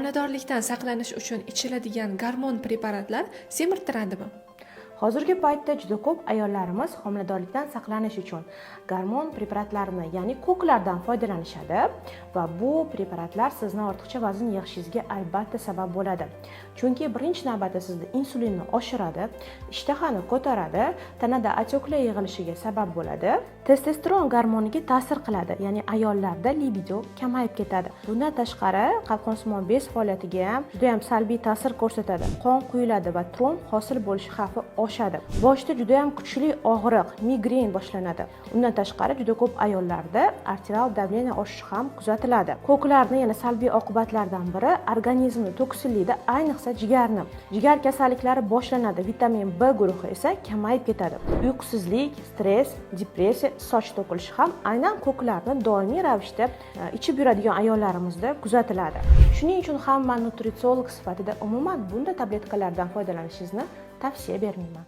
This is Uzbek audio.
Homiladorlikdan saqlanish uchun ichiladigan gormon preparatlar semirtiradimi? Hozirgi paytda juda ko'p ayollarimiz homiladorlikdan saqlanish uchun gormon preparatlarini, ya'ni ko'klardan foydalanishadi va bu preparatlar sizni ortiqcha vazn yig'ishingizga albatta sabab bo'ladi. Chunki birinchi navbatda sizda insulinni oshiradi, ishtahani ko'taradi, tanada отёк lar yig'ilishiga sabab bo'ladi, testosteron gormoniga ta'sir qiladi, ya'ni ayollarda libido kamayib ketadi. Bundan tashqari, qalqonsimon bez faoliyatiga ham juda ham salbiy ta'sir ko'rsatadi. Qon quyiladi va tromb hosil bo'lishi xavfi oshadi. Boshda juda ham kuchli og'riq, migren boshlanadi. Undan tashqari, juda ko'p ayollarda arterial давление oshishi ham kuzatiladi. Ko'klarni yana salbiy oqibatlaridan biri organizmni toksinlaydi, ayniqsa jigarni. Jigar kasalliklari boshlanadi, vitamin B guruhi esa kamayib ketadi. Uyqusizlik, stress, depressiya, soch to'kilishi ham aynan ko'klarni doimiy ravishda ichib yuradigan ayollarimizda kuzatiladi. Shuning uchun ham man nutritsiolog sifatida umuman bunday tabletkalardan foydalanishingizni tavsiya bermayman.